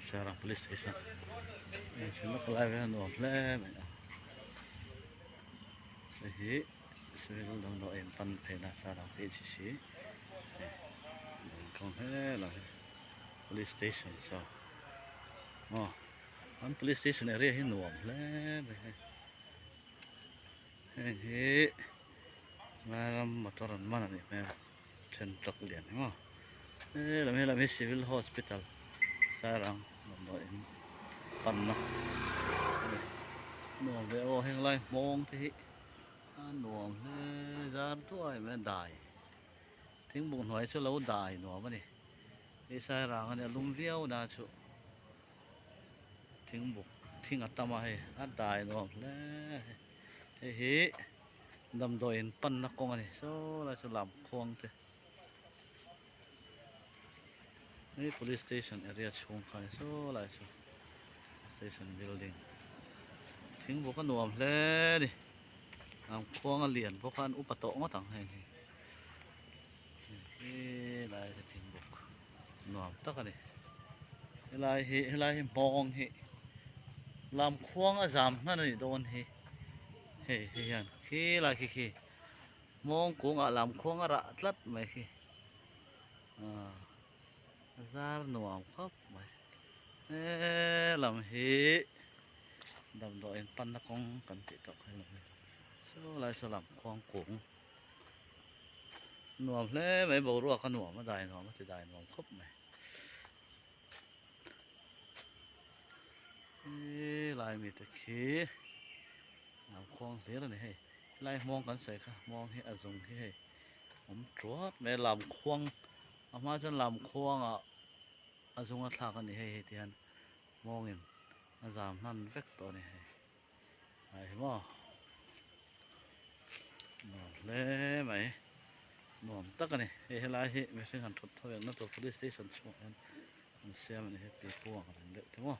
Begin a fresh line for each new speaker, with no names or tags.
Sairang police station lawk lai vel a nuam hle mai a hei hi civil damdawi in pan pheina Sairang PHC hei kawng helai hi police station saw maw an police station area hi nuam hle mai hei heng hi Lairam motor an man a nih hmel then truck lian hi maw helam helam hi civil hospital Sairang damdawi in panna a ni nuam ve aw heng lai hmawng te hi a nuam hle zar duai mai a dai thingbuk hnuai chu lo dai nuam a ni hei Sairang a nia lum viau na chu thingbuk thing a tam a hei a dai nuam hle hei hi. Damdawi in panna kawng a ni saw lai chu lam khuang te hei police station area chhung kha a ni saw lai chu station building thingbuk a nuam hle a ni lam khuang a lian bawk a an upa tawh ngawt ang heng hi helai hi thingbuk nuam tak a ni helai hi helai hi hmawng hi lam khuang a zam hman a nih dawn hi. Hei hei hian khi lai khi khi mawng kungah lam khuang a rah tlat mai khi ah a zar nuam khawp mai he lam hi damdawi in panna kawng kan tih tawh kha lam hi saw lai saw lam khuang kung nuam hle mai boruak a nuam a dai nuam a ti dai nuam khawp mai Helai mi te khi lam khuang hlir a ni hei helai hmawng kan sawi kha hmawng hi a zung hi hei awm tuat mai a lam khuang a hma chuan lam khuangah a zung a thlak a ni hei hei ti hian hmawngin a zam hnan vek tawh a ni hei ai hi maw nuam hle mai nuam tak a ni hei helai hi mihring han thut tho engna tur police station chhungah hian an siam a ni hei pipu ang reng deuh te maw.